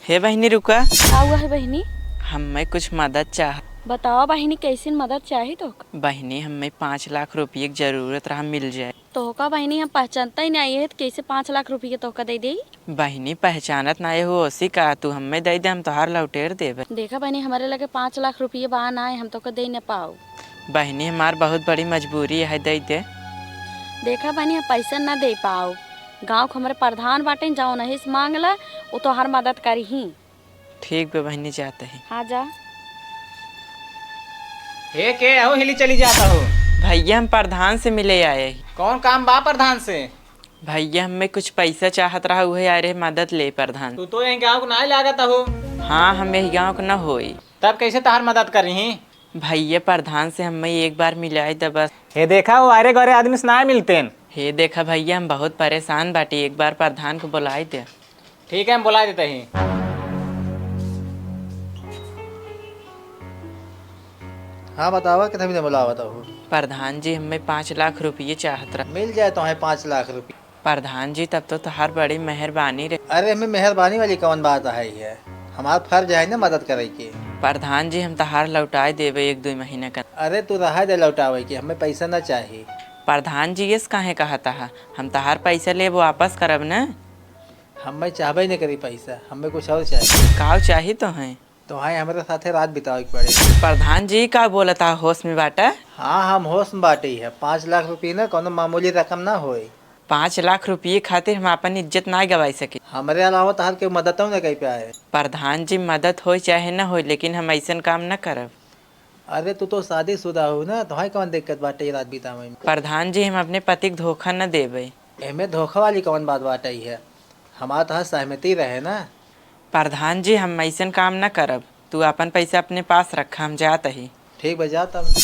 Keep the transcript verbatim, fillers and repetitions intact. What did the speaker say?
हे बहिनी, रुका। का हुआ है बहिनी? हम्मे कुछ मदद चाह। बतावा बहिनी, कैसिन मदद चाही तोहका? बहिनी, हम्मे पाँच लाख रुपये के जरूरत रहा, मिल जाए। तोहका बहिनी हम पहचानता ही नहीं है, तो कैसे पाँच लाख रुपये तोहका दे देई? बहिनी, पहचानत नाय हो, ओसी का तू हम्मे दे दे, हम तोहार लौटेर देबे। देखा बहिनी, हमरे लगे पाँच लाख रुपये बा नाय, हम तोहका दे न पाऊ। बहिनी, हमार बहुत बड़ी मजबूरी है, दे दे। देखा बहिनी, हम पैसा न दे पाऊ। गाँव के हमरे प्रधान बाटे, जाओ नहीं से मांग ला, वो तोहार मदद करी ही। ठीक बे बहिनी, जात ही। हाँ, जा। हे, के अहो हिली चली जात हो? भैया, हम प्रधान से मिले आए ही। कौन काम बा प्रधान से? भैया, हम्मे कुछ पैसा चाहत रहा, उहे आए रहे मदद ले प्रधान। तू तो यही गाँव के नाय लागत हो। हाँ, हम यही गाँव के न होई। तब कैसे तहार मदद करी ही? भैया, प्रधान से हम्मे एक बार मिलाई द बस। हे देखा, वो आरे गौरे आदमी से नाय मिलतेन। हे देखा भैया, हम बहुत परेशान बाटी, एक बार प्रधान को बुलाई दे। ठीक है, हम बुला देते ही। हाँ, बतावा, कितना मिले बुलावा तो हो? प्रधान जी, हम्मे पाँच लाख रुपये चाहत रहा। मिल जाए तोहे पाँच लाख रुपये। प्रधान जी, तब तो तोहार बड़ी मेहरबानी रहे। अरे, हमें मेहरबानी वाली कौन बात है? ये हमार फर्ज है ना मदद करे के। प्रधान जी, हम तोहार लौटाए देबे एक दो महीना का। अरे, तू रहा दे लौटावे के, हमें पैसा ना चाही। प्रधान जी, ये काहे कहता है? हम तोहार पैसा लेब, वापस करब ना। हमें चाहबे नहीं करी पैसा, हमें कुछ और चाहिए। काव चाही तोहे? तोहे हमरे साथे रात बितावे के पड़े। प्रधान जी, का बोलता, होश में बाटा? हाँ, हम होश में बाटे ही है। पाँच लाख रुपये ना कोनो मामूली रकम ना होए। पाँच लाख रुपये खातिर हम आपन इज्जत ना गवाई सके। हमरे अलावा तोहार के मदद ना कर पाए। प्रधान जी, मदद होई चाहे ना होई, लेकिन हम ऐसन काम ना करब। अरे, तू तो शादीशुदा हो ना, तोहे कौन दिक्कत बाटे ये रात बितावे में? प्रधान जी, हम अपने पति के धोखा न देबे। एमे धोखा वाली कौन बात बाटे है? हमार तोहार सहमति रहे ना। प्रधान जी, हम ऐसन काम न करब। तू अपन पैसा अपने पास रखा, हम जात ही। ठीक बा, जा तब।